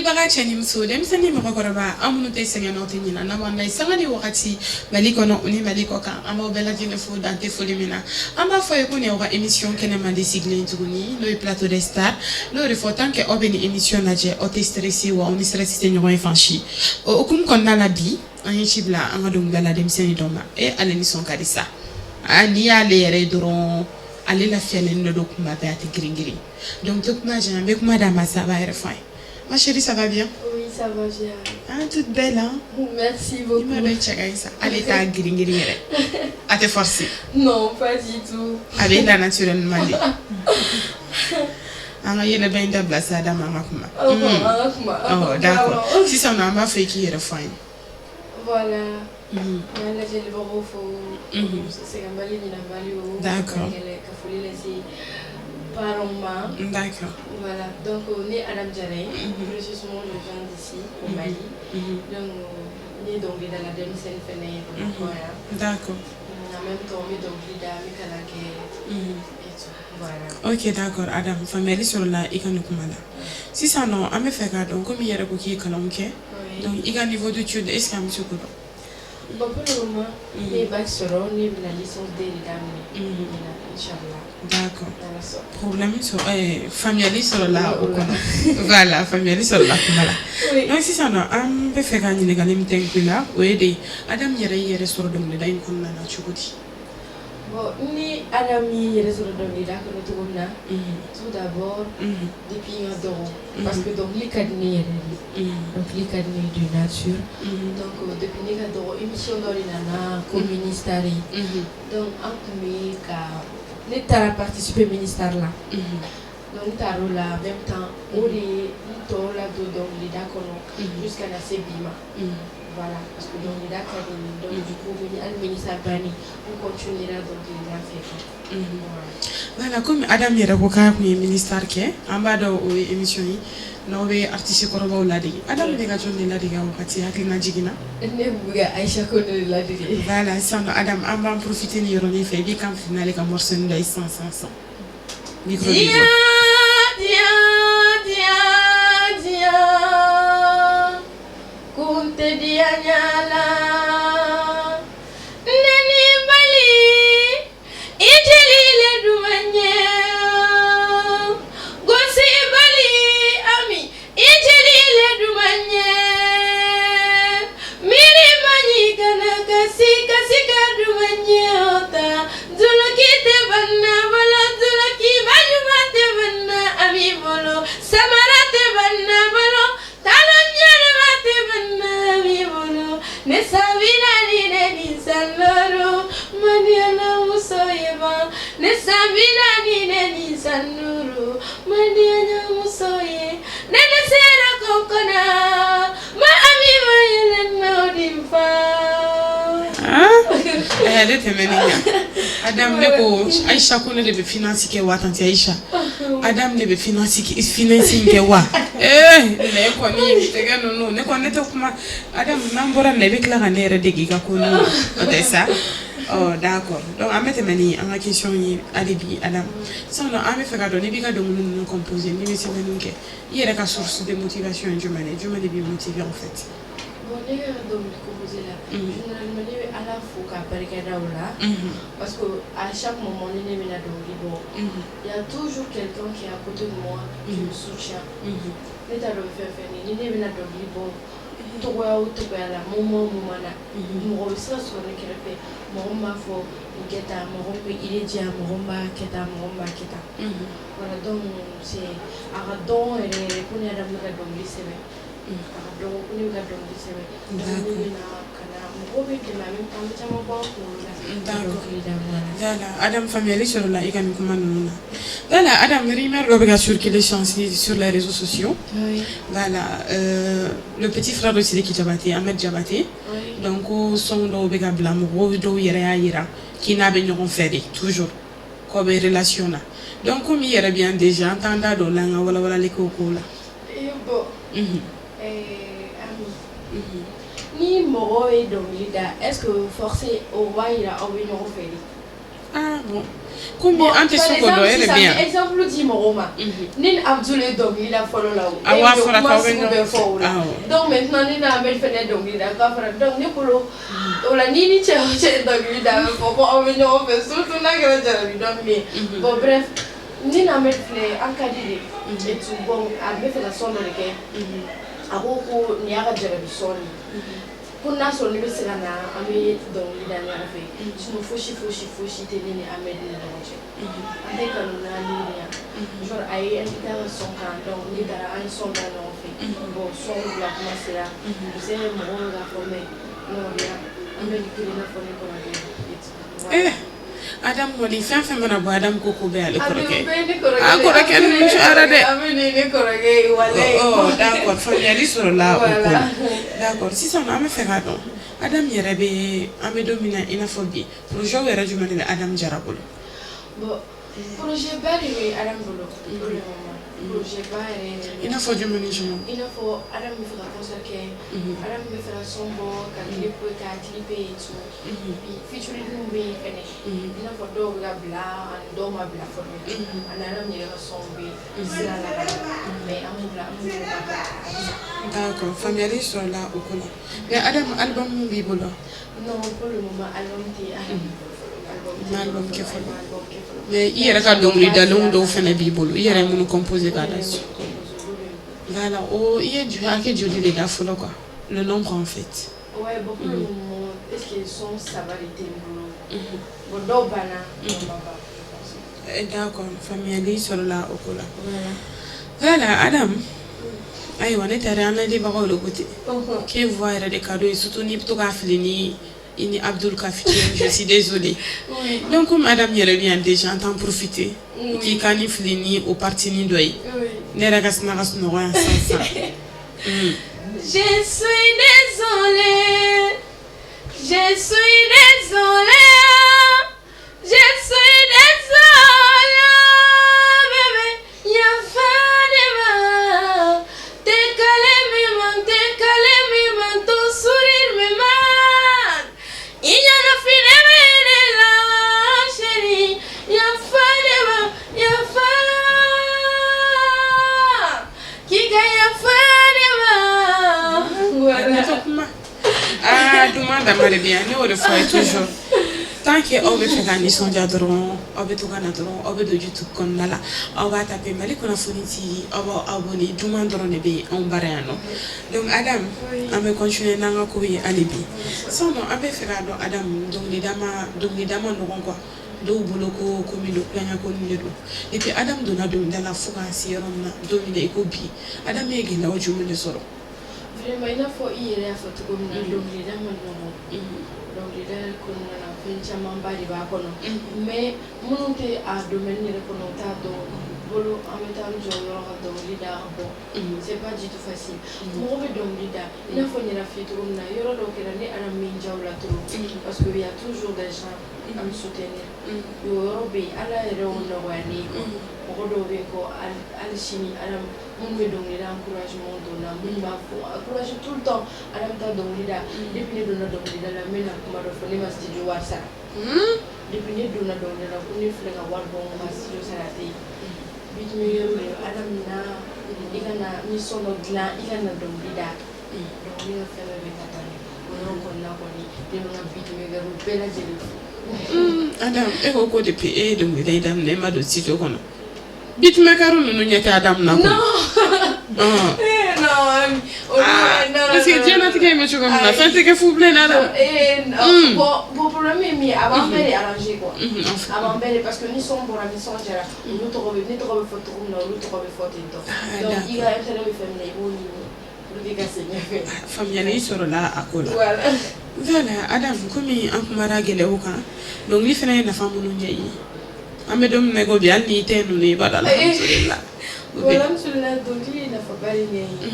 Filɛlibaga cɛ ni muso, denmisɛnnin, mɔgɔkɔrɔba, an minnu tɛ sɛgɛn, n'aw tɛ ɲinɛ, n'aw b'an layɛ sanga ni wagati, Mali kɔnɔ ni Mali kɔ kan, an b'aw bɛɛ lajɛlen fo dan tɛ foli min na. An b'a fɔ ye ko nin y'aw ka émission kɛnɛ mandi sigilen tuguni, n'o ye Plateau des Stars. N'o de fɔ, tant que aw bɛ nin émission lajɛ, aw tɛ stressé, wa aw ni stress tɛ ɲɔgɔn ye fan si. O hukumu kɔnɔna la, bi an ye ci bila an ka dɔnkilidala denmisɛnnin dɔ ma. E, ale nisɔn ka di sa. Aa, n'i y'ale yɛrɛ ye dɔrɔn, ale lafiyalen de don kuma bɛɛ, a tɛ girin girin. Donc tɛ kuma janya, n bɛ kuma d'a ma sa, a b'a yɛrɛ fɔ an ye. Ma chérie, ça va bien? Oui, ça va bien. Ah, toute belle, hein? Merci beaucoup. I ma dɔn, cɛ ka ɲi sa. Ale t'a girin girin yɛrɛ. A tɛ forcer. Non, pas du tout. A bɛ la naturellement de. An ka yɛlɛba in dabila sa, d'a ma, an ka kuma. Oh, bon, an ka kuma. Oh, d'accord. Sisan nɔ, an b'a fɔ i k'i yɛrɛ fɔ an ye. Voilà. N b'a lajɛlibagaw fo. Sɛgɛnbali, ɲinɛbali o. Ka foli lase parents ma. Voilà. Donc, ne Adam Diarra ye. Précisément, je viens d'ici, au Mali. Donc, ne ye dɔnkilidala denmisɛnnin fɛnɛ ye Bamakɔ yan. En même temps, n bɛ dɔnkili da, n bɛ kalan kɛ et tout. Voilà. Ok, d'accord, Adam. Faamuyali sɔrɔla i ka nin kuma la. Sisan nɔ, an bɛ fɛ k'a dɔn, komi i yɛrɛ ko k'i ye kalanw kɛ. Donc i ka niveau d'étude, est ce que an bɛ se k'o dɔn? Bon, pour le moment, ne ye bac sɔrɔ, ne bɛna licence D de daminɛ ɲinan, inchallah. N'Ala sɔnna. Problème sɔrɔ, faamuyali sɔrɔla o kɔnɔ. Voilà, faamuyali sɔrɔla kuma la. Donc sisan nɔ, an bɛ fɛ ka ɲininkali min tɛnku i la, o ye de, Adam yɛrɛ y'i yɛrɛ sɔrɔ dɔnkilida in kɔnɔna na cogo di? Bon, ni Adam y'i yɛrɛ sɔrɔ dɔnkilida kɔnɔ cogo min na, tout d'abord, depuis n ka dɔgɔ, parce que dɔnkili ka di ne yɛrɛ de ye. Dɔnkili ka di ne ye de nature. Donc depuis ne ka dɔgɔ, émission dɔ de nana ko Mini Star ye. Donc an tun bɛ ka ne taara participer Mini Star la. Donc n taar'o la, en même temps, o de ye n tɔ ladon dɔnkilida kɔnɔ jusqu'à na se bi ma. Voilà, parce que dɔnkilida ka di n ye. Donc du coup, hali Mini Star banni, n continuera dɔnkilida fɛ quoi. Voilà. Voilà, komi Adam yɛrɛ ko k'a tun ye Mini Star kɛ, an b'a dɔn o ye émission ye n'aw bɛ artiste kɔrɔbaw ladege. Adam bɛ ka jɔn de ladege a wagati, hakilina jiginna? Ne tun bɛ ka Aïcha Kone de ladege. Voilà, sisan nɔ Adam, an b'an profiter ni yɔrɔnin fɛ, i b'i kan fili n'ale ka morceau dɔ ye sisan sisan sisan. Micro b'i Diya bolo. Diya, diya, diya, kun tɛ diya ɲala ne ni bali i jeli le duman ɲɛ gosi bali ami i jeli le duman ɲɛ miiri maɲi kana kasi kasi ka duman ɲɛ o ta duloki tɛ banna bolo, duloki baɲuman tɛ banna ami bolo, samara tɛ banna bolo, talon ɲɛnama tɛ banna ami bolo, ne sabina ni ne ni sanloro madiyana muso ye ban, ne sabina ni ne ni sanloro madiyana muso ye, ne ne sera konkona ma ami ma yɛlɛ n'o di fa. Ah, ne tɛmɛnen ɲa. Adam, ne ko Aïcha ko ne de bɛ finance kɛ wa? Tantie Aïcha, Adam de bɛ finance finance kɛ wa? Ee, ne kɔni tɛgɛ ninnu, ne kɔni ne tɛ kuma. Adam, n'an bɔra nin na, i bɛ tila ka ne yɛrɛ dege i ka ko ninnu na, o tɛ sa? Ɔ, d'accord. Donc an bɛ tɛmɛ ni an ka question ye hali bi. Adam, sisan nɔ, an bɛ fɛ ka dɔn, n'i b'i ka dɔnkili ninnu composer, n'i bɛ sɛbɛnni kɛ, i yɛrɛ ka source de motivation ye jumɛn ye? Jumɛn de b'i motiver en fait? Bon, ne ka dɔnkili composer la, généralement ne bɛ Ala fo k'a barikada o la, parce que à chaque moment ni ne bɛna dɔnkili bɔ, il y a toujours quelqu'un qui est à côté de moi qui me soutient. Ne t'a dɔn fɛn fɛn ni ne bɛna dɔnkili bɔ togoya o togoya la, moment o moment na, mɔgɔ bɛ se ka sɔrɔ ne kɛrɛfɛ, mɔgɔ min b'a fɔ nin kɛ tan, mɔgɔ min bɛ idée di yan, mɔgɔ min b'a kɛ tan, mɔgɔ min b'a kɛ tan. Voilà, donc c'est a ka dɔgɔn yɛrɛ yɛrɛ ko ne yɛrɛ bɛ ka dɔnkili sɛbɛn, a ka dɔgɔ ko ne bɛ ka dɔnkili sɛbɛn. Donc ne bɛ na ka na mɔgɔw bɛ dɛmɛ, en même temps an bɛ caman bɔ an kunkolo la ka dɔnkili da, voilà. Voilà, Adam, faamuyali sɔrɔla i ka nin kuma ninnu na. Voilà, Adam, rumeur dɔ bɛ ka circuler sur les réseaux sociaux. Voilà, le petit frère de Sidiki Diabaté, Ahmed Diabaté. Donc ko son dɔw bɛ ka bila, mɔgɔw dɔw yɛrɛ y'a yira k'i n'a bɛ ɲɔgɔn fɛ de, toujours k'aw bɛ relation na. Donc komi i yɛrɛ bɛ yan déjà, an t'an da don o la, an ka walawalali kɛ o kow la. Eh bon, Ami, ni mɔgɔ ye dɔnkili da, est ce que forcé o b'a yira aw bɛ ɲɔgɔn fɛ de? Ah, Bon, komi an tɛ se k'o dɔn, e de bɛ yan. Exemple di mɔgɔw ma, ne ni Abdul ye dɔnkili da fɔlɔ la o. Awɔ, a fɔra k'aw bɛ ɲɔgɔn bɛɛ fɔ o la. Donc maintenant ne n'a Ahmed fɛnɛ dɔnkili da k'a fɔra, donc ne bolo o la, n'i ni cɛ o cɛ ye dɔnkili da, a bɛ fɔ ko aw bɛ ɲɔgɔn fɛ, surtout n'a kɛra jarabi dɔnkili ye. Bon, bref, ne ni Ahmed filɛ, an ka di de et tout. Bon, a bɛ fɛ ka son dɔ de kɛ, a ko ko nin y'a ka jarabi son ye, ko n'a sɔrɔ ne bɛ se ka na, an bɛ dɔnkili da ɲɔgɔn fɛ. Sinon fosi fosi fosi tɛ ne ni Ahmed ni ɲɔgɔn cɛ, an tɛ kanu na ni yan. Genre a ye invité a ka son kan, donc ne taara, an ye son da ɲɔgɔn fɛ. Bon, son bila kuma sera, je sais mɔgɔw bɛ k'a fɔ, mais non, rien, Ahmed kelen i n'a fɔ ne kɔrɔkɛ et tout. Eh, Adam kɔni, fɛn fɛn mana bɔ, Adam ko ko bɛɛ y'ale kɔrɔkɛ. Bɛɛ ne kɔrɔkɛ. A kɔrɔkɛ ninnu cayara dɛ. Ahmed ye ne kɔrɔkɛ ye, walayi. Oh, d'accord, faamuyali sɔrɔla o ko la. Voilà. D'accord, sisan nɔ an bɛ fɛ k'a dɔn, Adam yɛrɛ bɛ, an bɛ don min na i n'a fɔ bi, projet yɛrɛ jumɛn de bɛ Adam Jara bolo? Bon, projet ba de bɛ Adam bolo pour le moment, projet ba yɛrɛ yɛrɛ. I n'a fɔ jumɛn ni jumɛn? I n'a fɔ Adam bɛ fɛ ka concert kɛ, Adam bɛ fɛ ka son bɔ, ka clip, ka clip et tout. Puis featuring bɛ yen fɛnɛ, i n'a fɔ dɔw bɛ ka bila ani dɔw ma bila fɔlɔ, ani Adam yɛrɛ ka son bɛ sira la ka na, mais an b'u bila, an b'u ka bila a bɛ na. D'accord, faamuyali sɔrɔla o ko la. Mais Adam, album mun b'i bolo? Non, pour le moment album tɛ Adam bolo fɔlɔ, album tɛ. Ma album kɛ fɔlɔ. Ma album kɛ fɔlɔ. Mais i yɛrɛ ka dɔnkilidalenw dɔw fɛnɛ b'i bolo, i yɛrɛ ye minnu composé k'a da so. Voilà, o i ye hakɛ joli de da fɔlɔ quoi, le nombre en fait? Ouais, bon, pour le moment, est-ce que son saba de tɛ n bolo? Bon, dɔw banna, dɔw ma ban, je pense. Eh, d'accord, faamuyali sɔrɔla o ko la. Voilà. Voilà, Adam, ayiwa, ne taara an lajɛbagaw de ko ten k'e voix yɛrɛ de ka d'o ye, surtout n'i bɛ to k'a fili ni i ni Abdul ka featuring, je suis désolée. Donc comme Adam yɛrɛ bɛ yan déjà, an t'en profiter k'i ka ni fili ni o partie ni dɔ ye. Ne yɛrɛ ka sina ka sunɔgɔ yan sisan sisan. Je suis désolée, je suis désolée, je suis désolée, bébé, yafa ne ma. Tes câlins me manquent, tes câlins me manquent, ton sourire me manque. Il y en a fini de la chérie, yafa ne ma, yafa. Kika yafa ne ma. Voilà. Ne tɛ kuma, aa, duman dama de bɛ yan, ne y'o de fɔ a ye toujours. Tant que aw bɛ fɛ ka nisɔndiya dɔrɔn, aw bɛ to ka na dɔrɔn, aw bɛ don YouTube kɔnɔna la, aw b'a taper Mali Kunnafoni TV, aw b'aw abonné, duman dɔrɔn de bɛ yen anw bara yan nɔ. Donc Adam, an bɛ continuer n'an ka ko ye hali bi. Sisan nɔ, an bɛ fɛ k'a dɔn, Adam, dɔnkilida ma nɔgɔn quoi, dɔw bolo ko ko min don, kulonkɛ ko min de don. Depuis Adam donna dɔnkilida la fo k'a se yɔrɔ min na, don min na i ko bi, Adam ye gɛlɛyaw jumɛn de sɔrɔ? Vraiment, i n'a fɔ i yɛrɛ y'a fɔ cogo min na, dɔnkilida ma nɔgɔn. Dɔnkilida kɔnɔna na, fɛn camanba de b'a kɔnɔ, mais minnu tɛ a domaine yɛrɛ kɔnɔ, u t'a dɔn bolo. An bɛ taa an jɔ yɔrɔ ka dɔnkili da ka bɔ, c'est pas du tout facile. Mɔgɔ bɛ dɔnkili da, i n'a fɔ n yɛrɛ f'i ye cogo min na, yɔrɔ dɔw kɛra ne Adam bɛ n jaw la trop, parce que y a toujours des gens à me soutenir. O yɔrɔ bɛ yen, Ala yɛrɛ y'o nɔgɔya ne ye quoi. Mɔgɔ dɔw bɛ yen ko hali sini Adam, minnu bɛ dɔnkili da, encouragement don na, minnu b'a fɔ encourage tout le temps, Adam ta dɔnkili da. Depuis ne donna dɔnkili da la, n bɛna kuma dɔ fɔ, ne ma studio wari sara. Depuis ne donna dɔnkili da la, ko ne filɛ ka wari bɔ n ka studio sara tɛ yen. Beatmaker de Adam na, i ka na ni son dɔ dilan, i ka na dɔnkili da. Donc ne ka fɛn bɛɛ bɛ ka taa ne o yɔrɔ kɔnɔna kɔni, ne bɛ n ka beatmaker bɛɛ lajɛlen fo. Adam, e ko ko depuis e ye dɔnkilida in daminɛ, e ma don studio kɔnɔ, beatmaker ninnu ɲɛ tɛ Adam na koyi. Non, non, non. Parce que diɲɛlatigɛ in bɛ cogo min na, fɛn tɛ kɛ fu bilen Adam. Eh, non, bon, problème ye min ye, a b'an bɛɛ de arranger quoi. A b'an bɛɛ de, parce que ni son bɔra, ni son jara, olu tɔgɔ bɛ, ne tɔgɔ bɛ fɔ cogo min na, olu tɔgɔ bɛ fɔ ten tɔ. Donc i ka intérêt bɛ fɛn min na, i b'o ɲini pour que ka se ɲɛfɛ. Faamuyali sɔrɔla a ko la. Voilà. Voilà, Adam, komi an kumara gɛlɛyaw kan, dɔnkili fana ye nafa minnu ɲɛ i ye, an bɛ don min na i ko bi, hali n'i tɛ ninnu ye, i b'a dɔn alhamdulillah. Bon, alhamdulillah, dɔnkili ye nafaba de ɲɛ n ye.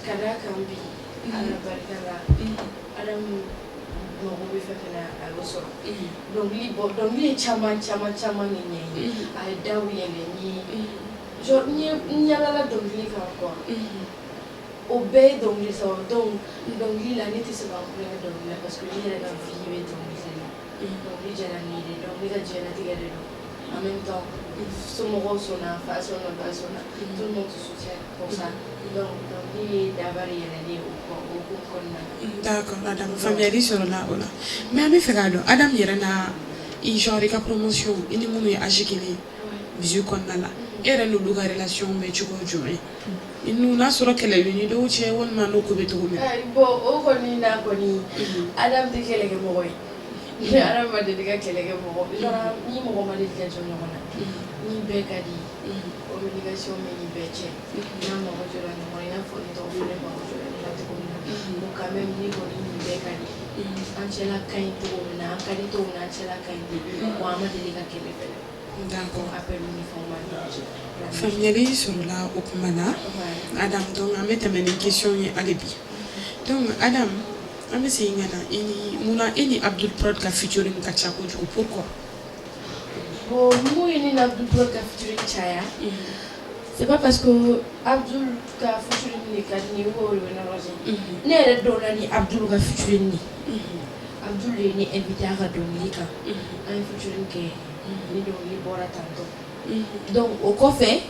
Ka d'a kan bi, Ala barika la, Adam mago bɛ fɛn fɛn na, a y'o sɔrɔ. Dɔnkili, bɔ, dɔnkili ye caman caman caman de ɲɛ n ye. A ye daw yɛlɛ n ye. Genre n ye n yalala dɔnkili kan quoi. O bɛɛ ye dɔnkili sababu. Donc dɔnkili la, ne tɛ se ka n kulonkɛ dɔnkili la, parce que ne yɛrɛ ka vie bɛ dɔnkili de la. Dɔnkili diyara ne ye de, donc Ne ka diɲɛlatigɛ de don. En même temps, somɔgɔw sɔnna, fa sɔnna, ba sɔnna, tout le monde te soutient pour ça. Donc dɔnkili ye dabari yɛlɛlen o kɔ, o hukumu kɔnɔna na. D'accord Adam, faamuyali sɔrɔla o la. Mais an bɛ fɛ k'a dɔn, Adam yɛrɛ na, i genre i ka promotion, i ni minnu ye âge kelen ye musique kɔnɔna la, e yɛrɛ n'olu ka relation bɛ cogo jumɛn? I n'u n'a sɔrɔ kɛlɛ bɛ ni dɔw cɛ, walima n'o ko bɛ cogo min na? Bon, o kɔni na kɔni, Adam tɛ kɛlɛ kɛ mɔgɔ ye. Ni Adam ma deli ka kɛlɛ kɛ mɔgɔ, genre ni mɔgɔ ma deli ka jɔ ɲɔgɔn na, ni bɛɛ ka di, communication bɛ ni bɛɛ cɛ. N'a mago jɔra ɲɔgɔn na, i n'a fɔ ne tɔgɔ fana mago jɔra ne la cogo min na. Bon, quand même, ne kɔni ni bɛɛ ka di. An cɛla ka ɲi cogo min na, an ka di cogo min na, an cɛla ka ɲi ten. Wa an ma deli ka kɛlɛ fɛnɛ. Appel ni fɛnw b'an ni ɲɔgɔn cɛ. Faamuyali sɔrɔla o kuma na. Adam, donc an bɛ tɛmɛ ni question ye hali bi. Donc Adam, an bɛ segin ka na i ni munna e ni Abdul Prod ka featuring ka ca kojugu? Pourquoi? Bon, mun ye ne ni Abdul Prod ka featuring caya, c'est pas parce que Abdul ka featuring de ka di ne ye ou o de bɛ ne arranger. Ne yɛrɛ dɔnna ni Abdul ka featuring de. Abdul de ye ne invité a ka dɔnkili kan. An ye featuring kɛ, ni dɔnkili bɔra tantɔ. Donc o kɔfɛ,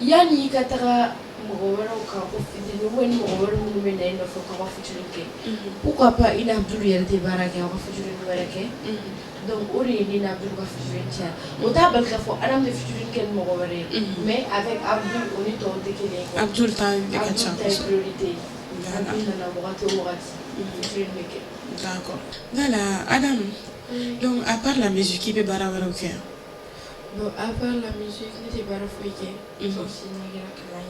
yanni i ka taga mɔgɔ wɛrɛw kan ko featuring, ou ni mɔgɔ wɛrɛ minnu bɛ na i nɔfɛ k'aw ka featuring kɛ, pourquoi pas i ni Abdul yɛrɛ tɛ baara kɛ, aw ka featuring wɛrɛ kɛ? Donc o de ye ne ni Abdul ka featuring caya. O t'a bali k'a fɔ Adam tɛ featuring kɛ ni mɔgɔ wɛrɛ ye, mais avec Abdul, o ni tɔw tɛ kelen ye quoi. Abdul ta de ka ca. Abdul ta ye priorité ye. Abdul nana wagati o wagati, featuring bɛ kɛ. D'accord. Voilà Adam, donc à part la musique, i bɛ baara wɛrɛw kɛ? Bon, à part la musique, ne tɛ baara foyi kɛ, sauf si n'a kɛra kalan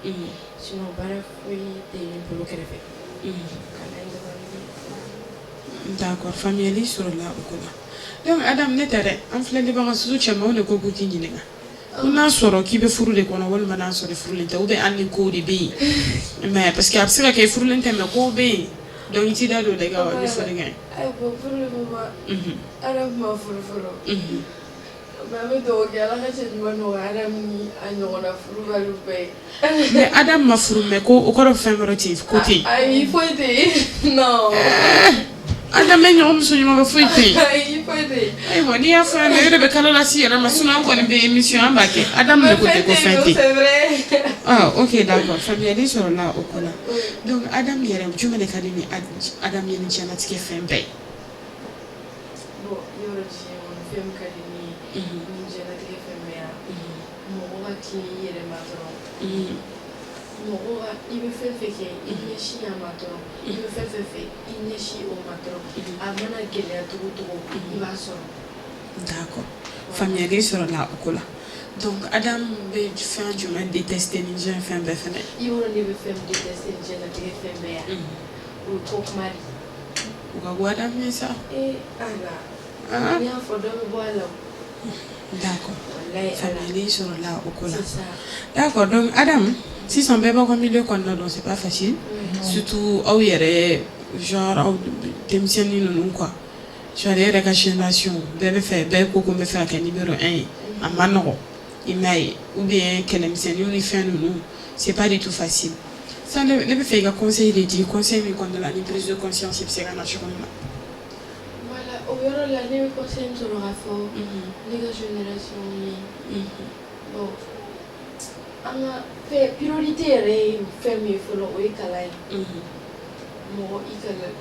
ye. Sinon baara foyi tɛ ne bolo kɛrɛfɛ. Kalan in dɔrɔn de. D'accord, faamuyali sɔrɔla o ko la. Donc Adam, ne tɛ dɛ, an filɛlibaga susu cɛmanw de ko k'u t'i ɲininka ko n'a sɔrɔ k'i bɛ furu de kɔnɔ, walima n'a sɔrɔ furulen tɛ, ou bien hali ni kow de bɛ yen. Mais parce que a bɛ se ka kɛ i furulen tɛ, mais kow bɛ yen, donc i t'i da don o la, i ka ɲɛfɔli kɛ. Ayi, bon, pour le moment, Adam ma furu fɔlɔ. Mais an bɛ dugawu kɛ, Ala ka cɛ ɲuman nɔgɔya Adam ni a ɲɔgɔnna furubaliw bɛɛ ye. Mais Adam ma furu, mais ko o kɔrɔ fɛn wɛrɛ tɛ yen, ko tɛ yen? Ayi, foyi tɛ yen, non. Adam bɛ ɲɔgɔn muso ɲuman bɛ, foyi tɛ yen? Ayi, foyi tɛ yen. Ayiwa, n'i y'a fɔ yan nɔ, e de bɛ kalo lase i yɛrɛ ma. Sinon an kɔni bɛ émission, an b'a kɛ. Adam de ko ten ko fɛn tɛ yen. C'est vrai. Ah ok, d'accord, faamuyali sɔrɔla o ko la. Donc Adam yɛrɛ, jumɛn de ka di ni Adam ye ni diɲɛlatigɛ fɛn bɛɛ ye? Bon, yɔrɔ diɲɛ kɔnɔ, fɛn min ka di ne ye ni diɲɛlatigɛ fɛn bɛɛ yan, mɔgɔ ka tilen i yɛrɛ ma dɔrɔn. Mɔgɔ ka, i bɛ fɛn fɛn kɛ, i ɲɛsin a ma dɔrɔn. I bɛ fɛn fɛn fɛ, i ɲɛsin o ma dɔrɔn. A mana gɛlɛya cogo o cogo, i b'a sɔrɔ. D'accord, faamuyali sɔrɔla o ko la. Donc Adam bɛ fɛn jumɛn détester ni diɲɛ fɛn bɛɛ fɛnɛ? I b'a dɔn, ne bɛ fɛn min détester ni diɲɛlatigɛ fɛn bɛɛ yan, o ye ko kuma de ye. O ka go Adam ye sa. Ee Ala! Ah. N'i y'a fɔ, dɔ bɛ bɔ a la o. D'accord. Walayi Ala. Faamuyali sɔrɔla o ko la. C'est ça. D'accord, donc Adam, sisan bɛɛ b'aw ka milieu kɔnɔna dɔn, c'est pas facile, surtout aw yɛrɛ genre aw denmisɛnnin ninnu quoi, genre e yɛrɛ ka génération, bɛɛ bɛ fɛ, bɛɛ ko ko n bɛ fɛ ka kɛ numéro 1 ye. A ma nɔgɔn, i m'a ye, ou bien kɛlɛmisɛnninw ni fɛn ninnu, c'est pas du tout facile. Sisan ne bɛ fɛ i ka conseil de di, conseil min kɔnɔna la ni prise de conscience bɛ se ka na cogo min na. Voilà, o yɔrɔ la, ne bɛ conseil min sɔrɔ k'a fɔ ne ka génération ye, bon, an ka fɛn priorité yɛrɛ ye fɛn min ye fɔlɔ, o ye kalan ye. Mɔgɔ i kalan,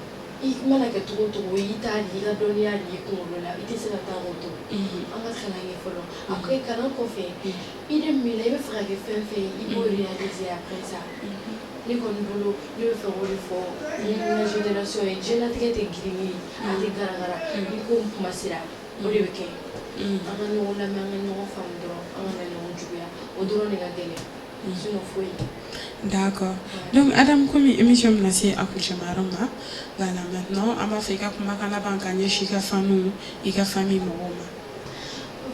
i mana kɛ cogo o cogo, i t'a di, i ka dɔnniya de y'i kunkolo la, i tɛ se ka taa k'o to. An ka kalan kɛ fɔlɔ. Après kalan kɔfɛ, idée min b'i la, i bɛ fɛ ka kɛ fɛn fɛn ye, i b'o réaliser après ça. Ne kɔni bolo, ne bɛ fɛ k'o de fɔ ni n ka génération ye. Diɲɛlatigɛ tɛ girin ye, a tɛ garagara. Ni ko min kuma sera, o de bɛ kɛ. An ka ɲɔgɔn lamɛn, an ka ɲɔgɔn faamu dɔrɔn, an kana ɲɔgɔn juguya. O dɔrɔn de ka gɛlɛn, sinon foyi. D'accord. Donc Adam, komi émission bɛna se a kuncɛma yɔrɔ ma, voilà, maintenant an b'a fɛ i ka kumakan laban ka ɲɛsin i ka fanu, i ka famille mɔgɔw ma.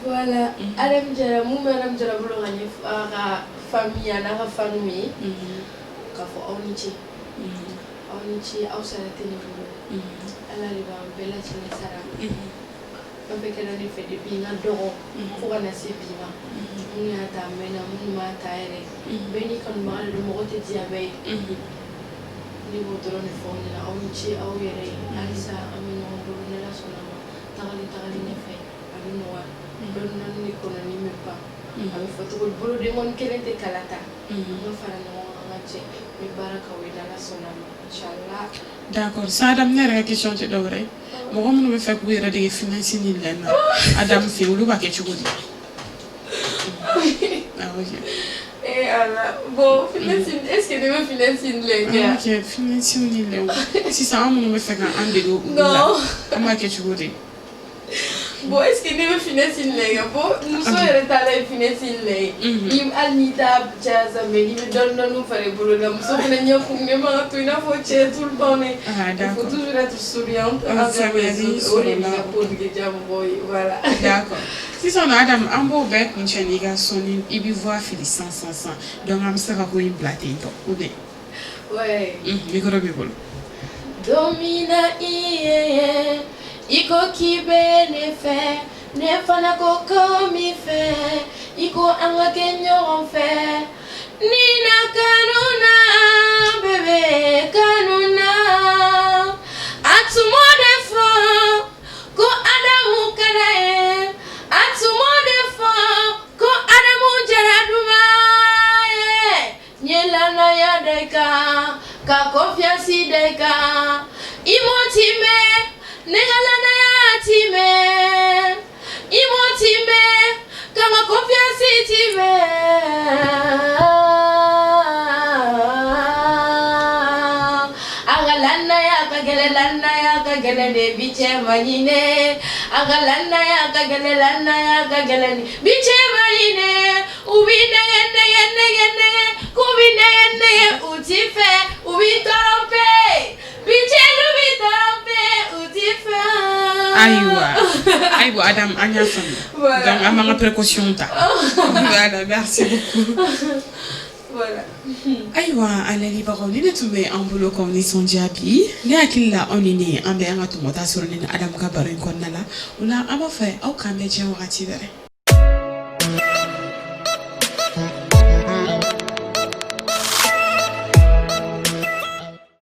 Voilà, Adam Jara, mun bɛ Adam Jara bolo ka ɲɛfɔ a ka famille a n'a ka fanu ye, k'a fɔ aw ni ce, aw ni ce. Aw sara tɛ ne bolo, Ala de b'an bɛɛ lajɛlen sara. Fɛn fɛn kɛra ne fɛ depuis n ka dɔgɔ fo ka na se bi ma, minnu y'a ta a mɛnna, minnu m'a ta yɛrɛ, bɛɛ n'i kanubaga de don, mɔgɔ tɛ diya bɛɛ ye. Ne b'o dɔrɔn de fɔ aw ɲɛna, aw ni ce aw yɛrɛ ye. Halisa an bɛ ɲɔgɔn bolo, ni Ala sɔnna a ma, tagali tagali ɲɛfɛ, a A bɛ fɔ cogo di, bolodenkɔni kelen tɛ kala ta. An ka fara ɲɔgɔn kan, an ka jɛ n bɛ baara k'aw ye n'Ala sɔnna a ma, inchallah. D'accord. Sa Adam, ne yɛrɛ ka question tɛ dɔwɛrɛ ye, mɔgɔ minnu bɛ fɛ k'u yɛrɛ dege finesse ni lɛn na Adam fɛ yen, olu b'a kɛ cogo di? Ah, ok. Eh Ala, bon, finesse, est-ce que ne bɛ finesse ni lɛn kɛ? An b'a kɛ finesse ni lɛn sisan, an minnu bɛ fɛ k'an dege olu la, Non. an b'a kɛ cogo di? Bon, est-ce que ne bɛ finesse ni lɛn kɛ? Bon, muso yɛrɛ taala ye finesse ni lɛn ye. Ni hali n'i t'a caya sa, mais n'i bɛ dɔɔni dɔɔni fara i bolo la, muso fana ɲɛ kumunen man ka to i n'a fɔ cɛ tout le temps dɛ. Ah, Il faut d'accord. toujours être souriante Ah, envers les faamuyali autres. O de b'i sɔrɔla. ka ko nege diya mɔgɔw ye, voilà. D'accord. Sisan nɔ Adam, an b'o bɛɛ kuncɛ n'i ka sɔnni, i bɛ voix fili san san san, donc an bɛ se ka ko in bila ten tɔ ou bien? Ouais. Micro b'i bolo. Don min na i ye, i ko k'i bɛ ne fɛ, ne fana ko ko min fɛ, i ko an ka kɛ ɲɔgɔn fɛ. Ni na kanu na, bébé kanu na, a tun m'o de fɔ ko Adamu ka d'a ye, a tun m'o de fɔ ko Adamu jara duman ye. N ye lanaya da i kan, ka confiance da i kan, i m'o timɛ, ne ka lanaya timɛ, i m'o timɛ, ka n ka confiance timɛ. An ka lanaya ka gɛlɛn, lanaya ka gɛlɛn de bi, cɛ ma ɲinɛ. An ka lanaya ka gɛlɛn, lanaya ka gɛlɛn bi, cɛ ma ɲinɛ. U bi nɛgɛ nɛgɛ nɛgɛ nɛgɛ, k'u bi nɛgɛ nɛgɛ, u ti fɛ, u bi tromper, bi cɛlu bi tromper, u ti fɛ. Ayiwa ayiwa Adam, an y'a faamu. Voilà. Donc an b'an ka précaution ta. Voilà, merci beaucoup. Voilà. Ayiwa, an lamɛnbagaw, ni ne tun bɛ an bolo k'aw nisɔndiya bi, ne hakili la aw ni ne, an bɛ an ka tɔmɔta sɔrɔ ne ni Adamu ka baro in kɔnɔna la. O la, an b'a fɛ aw k'an bɛn diɲɛ wagati wɛrɛ.